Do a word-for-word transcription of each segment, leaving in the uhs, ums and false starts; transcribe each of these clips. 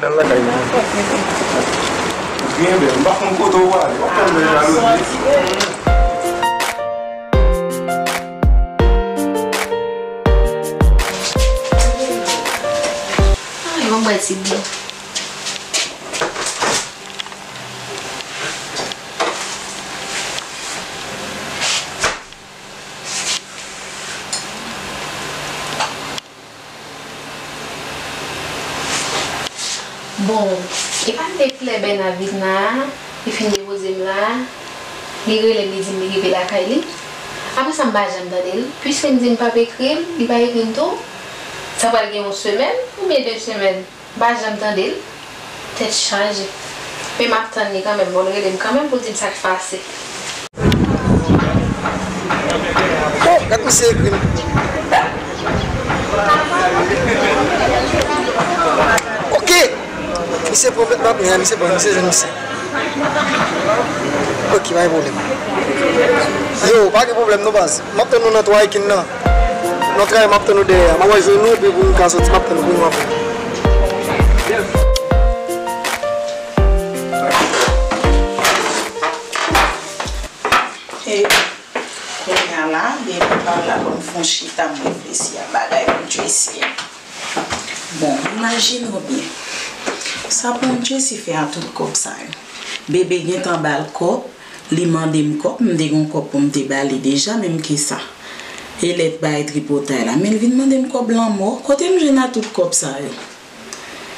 Nan lakay mwen. Byen bèl, m pa konn kote w prale. W ap fè m fè jalouzi. Ay, bon, bwè ti dlo. Bon, e pa m te klè Bèna vin la, li fin depoze m la, li rele m, li di m li rive lakay li. Apre sa, m pa janm tande l. Piske m di m p ap ekri l, li pa ekri m tou. Sa pral gen yon semèn oubyen de semèn. M pa janm tande l. Tèt chaje. Men m ap tann li kanmenm, bon, l rele m kanmenm pou l di m sa k pase. Oh, gad misye ekri m. Ok. Misye pran plent m ap men, misye pran, misye jwenn misye. Ok, pa gen pwoblèm. Yo, pa gen pwoblèm non baz. M ap tann nou nan twa ekin nan. Nan tray, m ap tann nou dèyè a. M ap al jwenn nou, epi pou nou ka soti, m ap tann nou pou nou anfè. E, kounye a la, depi m pa la pou m fè yon chita, m reflechi a bagay pou Jesse a. Bon, imajine w byen. Sa pou Jesse fè a tout kòb sa yo. Bebe gentan ba l kòb, li mande m kòb, m te gen yon kòb pou m te ba li deja, menm ke sa. E lè bay tripotay la, men l vin mande m kòb lanmò, kote m jwenn a tout kòb sa yo?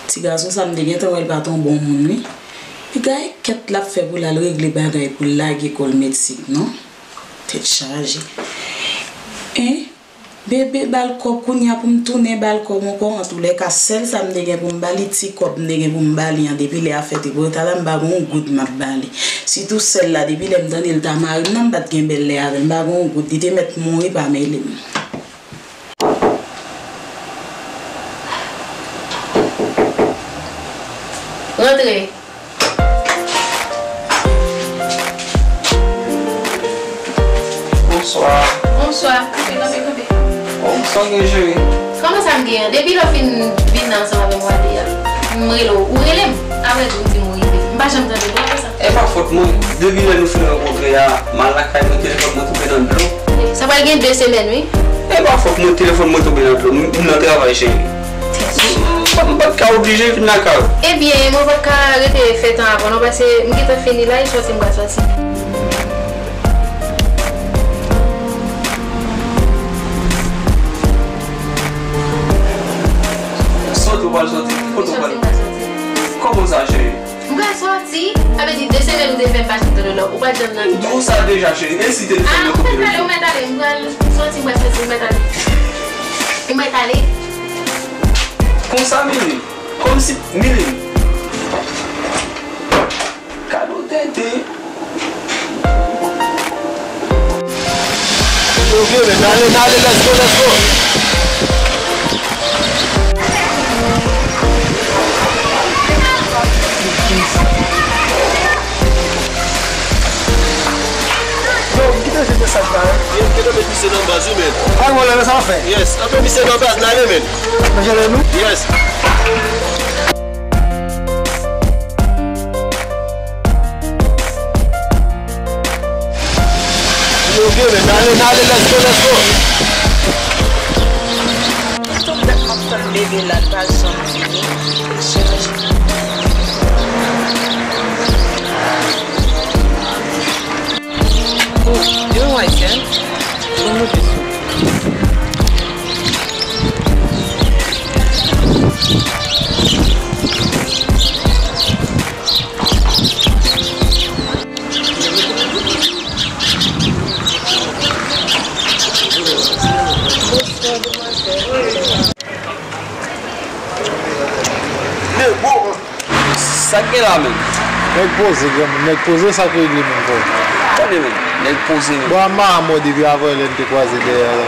Ti gason sa, m te gentan wè l pa t yon bon moun, wi. Piga e kèt l ap fè pou l al regle bagay pou l lage kò l Meksik, non? Tèt chaje. En? Bebe ba l kòb, kounye a pou m tounen ba l kòb ankò. Antoulèka, sèl sa m te gen pou m ba li, ti kòb m te gen pou m ba li an, depi lè a fèt e pou ta la, m pa gen yon goud m ap ba li. Sitou sèl la, depi lè m tande l ta mari m nan, m pa t gen bèl lè avè l, m pa gen yon goud, li te mèt mouri pa mele m. Rantre. Bonswa. Bonswa. Kanpe, kanpe, kanpe. Oh, sa w gen, cheri? Kòman sa m gen an? Depi lè w fin vin ansanm avè m, w ale a, m rele w, ou rele m. Apre tou, ou di m ou rive. M pa janm tande w apre sa. E pa fòt mwen. Depi lè nou fin rankontre a, m al lakay mwen, telefòn mwen tonbe nan dlo. Sa pral gen de semèn, wi. E pa fòt mwen, telefòn mwen tonbe nan dlo. M, m nan travay, cheri. M, m, m pa t ka oblije vin lakay ou. Ebyen, mwen pa t ka rete fè tan avè w non, paske m gentan fini la, e sòti m pral sòti. Sòti ou pral sòti? Kote ou pral? Sòti m pral sòti. Kòman sa, cheri? M pral sòti, sa vle di de semèn ou te fè m pa janm tande w la, ou pa t janm nan. M di w sa deja, cheri. E si telefòn mwen tonbe nan dlo? Ah, ou mèt ale, ou mèt ale. M pral sòti, m pral sòti, ou mèt ale. Ou mèt ale. Konsa, Miline. Kòmsi, Miline. Kado tenten. Ok, men n ale, n ale, let's go, let's go. Yo, kite jete sa la, hein? Yo, kite met misye nan baz, wi, men. Pa gen pwoblèm, sa ap fè. Yes, antre misye nan baz, n ale, men. Nan jere nou? Yes. Yo, ok, men n ale, n ale, let's go, let's go. Tout dat m ap tann bebe la, l pa janm vini. Oh, yo, Ayisyen. Bon, nou te sou. Sa k gen la menm? Nèg poze, granmoun. Nèg poze, sa k regle menm, frè? Tande menm, nèg poze menm. Bon, a ma mò depi avanyè lè n te kwaze dèyè a la.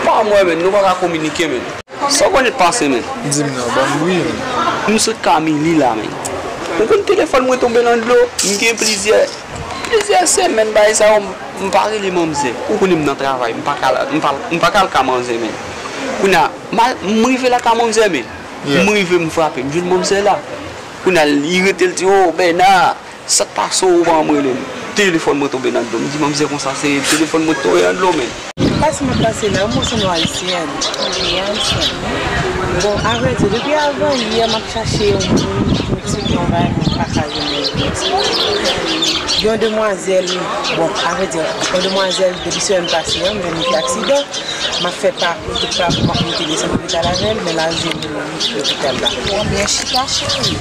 Pa mwen menm, nou pa ka kominike menm. Sa w konnen k pase, men? Di m non, ban m bri, men. M sot Kamili la, men. Ou konn telefòn mwen tonbe nan dlo, m gen plizyè, plizyè semèn bagay sa yo, m, m pa rele manmzè. Ou konnen m nan travay, m pa ka, m pa, m pa ka al ka manzè, men. Kounye a, m al, m rive la ka manmzè, men. M rive, m frape, m jwenn manmzè la. Kounye a, li rete, l di, "O, Bèna, sa k pase w, ou pa janm rele m?" Telefòn mwen tonbe nan dlo. M di, "Manmzè, konsa se telefòn mwen k tonbe nan dlo, men." Pase m ap pase la, mwen se yon ayisyèn. Wi, ayisyèn. Bon, avrèdi, depi avan yè, m ap chache yon moun pou m tcheke yon bagay, mwen pa ka jwenn yon moun. Yon demwazèl, bon, avrèdi, yon demwazèl, depi semèn pase a, m jwenn li fè aksidan. M ap fè pakou, tout pakou, m ap monte desann lopital avè l, men l al jwenn lopital la. Ou byen chita, cheri.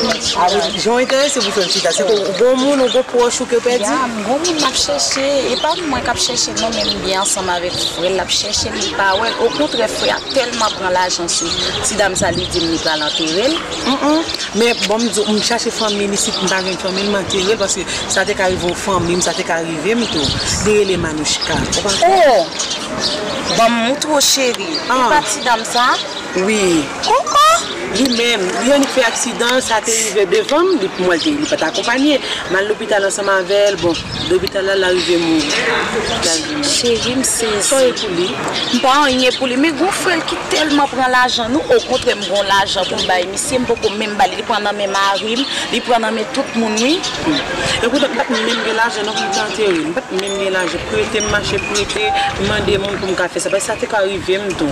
A wi, jan w enterese pou fè m chita, se ke w gon moun, ou gon pwòch ou ke w pèdi? Ya, m gon moun m ap chèche. E pa mwen k ap chèche l non, men m byen ansanm avèk frè l, l ap chèche l, li pa wè l. Okontrè, frè a tèlman pran lajan sou ti dam sa, li di m li pral antere l. Mm, mm. Men bon, m di w, m chache fanmi l isit, m pa jwenn fanmi l, m antere l, paske sa te ka rive yon fanmi m, sa te ka rive m tou. Li rele Manouchka. Ou konprann? Oh! Ban m moutre w, cheri. Ou pa ti dam sa? Wi. Oh, oh! Li menm, li annik fè aksidan, sa te rive devan m, li, mwen, li pa t akonpanye. M al lopital ansanm avè l, bon, lopital la, l arive mouri. L arive mouri. Cheri, m sezi. Sa w ye pou li? M pa anyen pou li, men gon frè l ki tèlman pran lajan nou, okontrè, m gon lajan pou m bay misye, m poko menm ba li, li pran nan men mari m, li pran nan men tout moun, wi. E poutan, m pa t menm gen lajan non pou m te antere l. M pa t menm gen lajan. Prete, m mache prete, m mande moun pou m ka fè sa. Paske sa te ka rive m tou.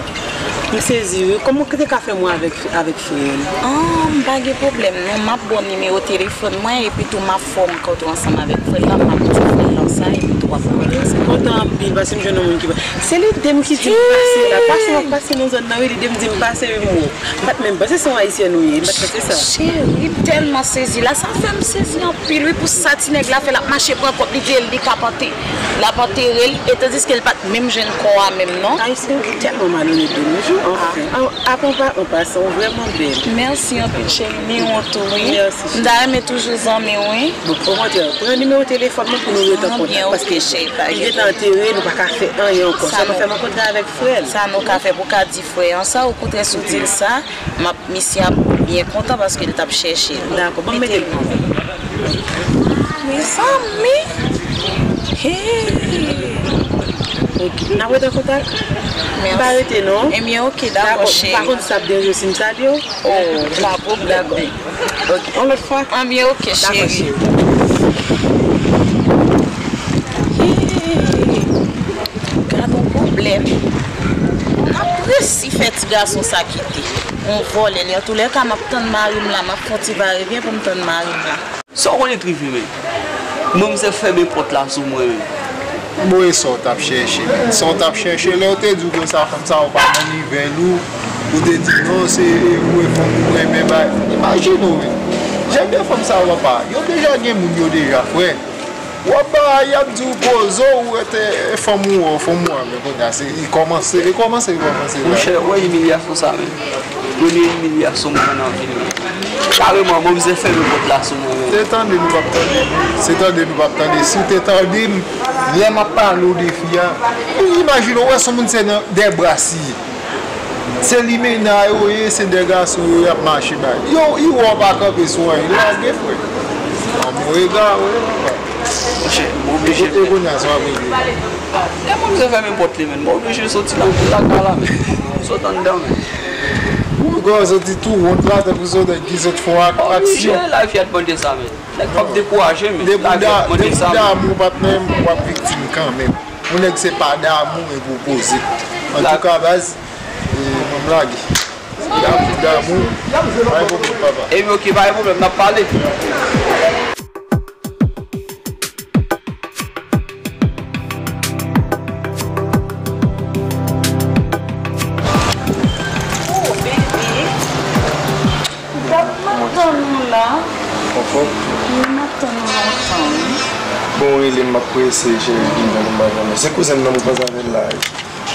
M sezi, wi. Kòman w te ka fè mwen avèk, avèk frè l? Ah, m pa gen pwoblèm non. M ap ba w nimewo telefòn mwen, epi tou m ap fè w rankontre ansanm avèk frè l la. M ap di frè l lan sa, epi tou w ap konprann sa. Kontan anpil, paske m jwenn yon moun ki bon. Se lide m ki di m pase la. Pase, w ap pase nan zòn nan, wi, lide m di m pase, wi, m wè w. M pa t menm panse se yon ayisyèn ou ye, m pa t panse sa. Cheri, m tèlman sezi la, sa fè m sezi anpil, wi, pou sa ti nèg la fè, l ap mache pran kòb, li di l, li k ap ante-, l ap antere l, e tandiske l pa t menm jwenn kò a menm, non. Ayisyen yo tèlman malonèt de nos jours, anfen. An, apa, an pa, an pasan, ou vrèman bèl. Mèsi anpil, cheri, ni ou tou, wi. Mèsi, cheri. M ta renmen toujou zanmi w, wi. Bon, okontrè, pran nimewo telefòn mwen pou nou rete an kontak, paske li gentan antere, nou pa ka fè anyen ankò. Sèlman fè m rankontre avèk frè l. Sa nou ka fè pou ka di frè an sa, okontrè, si w di l sa, m ap, misye ap byen kontan paske l t ap chèche l. Dakò, ban m mete l pou ou. Mezanmi! Hey! Ok, n ap rete an kontak? Mèsi. M pa rete non. Ebyen, ok, dakò, cheri. M pa konn si sa ap deranje w si m salye w. Oh, pa pwoblèm. Dakò. Ok, yon lòt fwa. Anbyen, ok, cheri. Dakò, cheri. Hey! Gad on pwoblèm. M ap resi fè ti gason sa kite. On vòlè li. Antoulèka, m ap tann mari m la. M ap fè on ti varevyen pou m tann mari m la. Sa w konnen t rive, men? Manmzè fèmen pòt la sou mwen, men. Bon, e sa w t ap chèche, men? Sa w t ap chèche lè yo te di w konsa, fanm sa yo pa nan nivo w, ou te di non, se ou e fanm ou renmen bay. Imajine w, men. Jan de fanm sa yo pa, yo deja gen moun yo deja, frè. W ap bay, y ap di w poze w, ou rete, e fanm ou wè, fanm ou wè, men kounye a, se, li kòmanse, li kòmanse, li kòmanse. Monchè, ou wè imilyasyon sa, men. Premye imilyasyon mwen wè nan vi m. Kareman, manmzè fèmen pòt la sou mwen menm. Te tande nou p ap tande nou. Se tande nou p ap tande. Si w te tande m, lè m ap pale w de fi a, imajine w wè se yon moun se nan de bra siye. Se limena yo ye, se de gason yo y ap mache bay. Yo, yo wè w pa kanpe sou anyen, lage frè. Anmwe egare, papa. Monchè, m oblije. E kounye a, sa w ap regle? Lè manmzè fèmen pòt li, men, m oblije soti la, m lakay la, men. M sot anndan, men. Ou gò soti tou wont la, tankou se yon nèg ki sot fè yon ak-, aksyon. Oblije, lavi a demande sa, men. Nèg p ap dekouraje, men. Lavi a demande sa, men. Depi w damou, patnè m, w ap viktim kanmenm. Yon nèg se pa damou, men pou w poze. Antouka, baz, e, mwen m lage. Damou, damou, pa gen pwoblèm, papa. Ebyen, ok, pa gen pwoblèm, n ap pale. Oh, bebe. Gad, m ap tann ou la. Anfòm? Wi, m ap tann ou lontan, wi. Bon, ou rele m, m ap prese, cheri, vin tann ou, m pa janm. Se kouzen m nan, m kwaz avè l la, wi.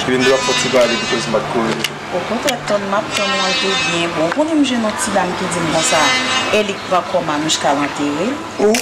Epi m te ap fè ti pale, pou kòz m pa t ko rele. Okontrè, tann m ap tann ou an te byen bon. Ou konnen m jwenn yon ti dam ki di m konsa, e li k pran kò Manouchka l antere l. Oh,